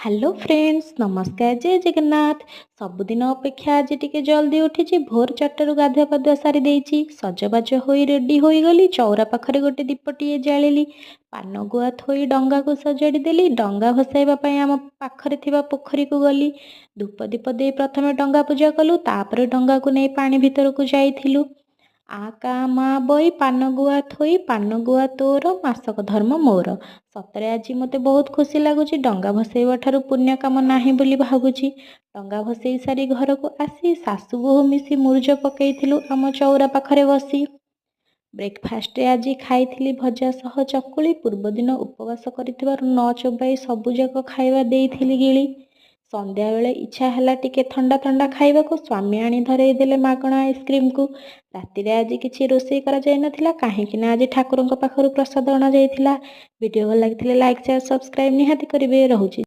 Hello friends, ନମସ୍କାର, ଜୟ ଜଗନ୍ନାଥ। ସବୁଦିନ ଅପେକ୍ଷା ଆଜି ଟିକେ ଜଲ୍ଦି ଉଠିଛି। ଭୋର 4ଟାରୁ ଗାଧୁଆ ପାଧୁଆ ସାରି ଦେଇଛି। ସଜବାଜ ହୋଇ ରେଡ଼ି ହୋଇଗଲି। ଚଉରା ପାଖରେ ଗୋଟେ ଦୀପଟିଏ ଜାଳିଲି। ପାନ ଗୁଆ ଥୋଇ ଡଙ୍ଗାକୁ ସଜାଡ଼ି ଦେଲି। ଡଙ୍ଗା ଭସାଇବା ପାଇଁ ଆମ ପାଖରେ ଥିବା ପୋଖରୀକୁ ଗଲି। ଧୂପ ଦୀପ ଦେଇ ପ୍ରଥମେ ଡଙ୍ଗା ପୂଜା କଲୁ, ତାପରେ ଡଙ୍ଗାକୁ ନେଇ ପାଣି ଭିତରକୁ ଯାଇଥିଲୁ। ଆ କା ମା ବଇ ପାନ ଗୁଆ ଥୋଇ, ପାନ ଗୁଆ ତୋର, ମାସକ ଧର୍ମ ମୋର। ସତରେ ଆଜି ମୋତେ ବହୁତ ଖୁସି ଲାଗୁଛି। ଡଙ୍ଗା ଭସେଇବା ଠାରୁ ପୁଣ୍ୟ କାମ ନାହିଁ ବୋଲି ଭାବୁଛି। ଡଙ୍ଗା ଭସେଇ ସାରି ଘରକୁ ଆସି ଶାଶୁ ବୋହୂ ମିଶି ମୁରୁଜ ପକେଇଥିଲୁ ଆମ ଚଉରା ପାଖରେ ବସି। ବ୍ରେକଫାଷ୍ଟରେ ଆଜି ଖାଇଥିଲି ଭଜା ସହ ଚକୁଳି। ପୂର୍ବଦିନ ଉପବାସ କରିଥିବାରୁ ନ ଚୋବାଇ ସବୁଯାକ ଖାଇବା ଦେଇଥିଲି ଗିଳି। ସନ୍ଧ୍ୟାବେଳେ ଇଚ୍ଛା ହେଲା ଟିକେ ଥଣ୍ଡା ଥଣ୍ଡା ଖାଇବାକୁ, ସ୍ୱାମୀ ଆଣି ଧରେଇ ଦେଲେ ମାଗଣା ଆଇସ୍କ୍ରିମକୁ। ରାତିରେ ଆଜି କିଛି ରୋଷେଇ କରାଯାଇନଥିଲା, କାହିଁକି ନା ଆଜି ଠାକୁରଙ୍କ ପାଖରୁ ପ୍ରସାଦ ଅଣାଯାଇଥିଲା। ଭିଡ଼ିଓ ଭଲ ଲାଗିଥିଲେ ଲାଇକ୍, ସେୟାର, ସବସ୍କ୍ରାଇବ୍ ନିହାତି କରିବେ। ରହୁଛି।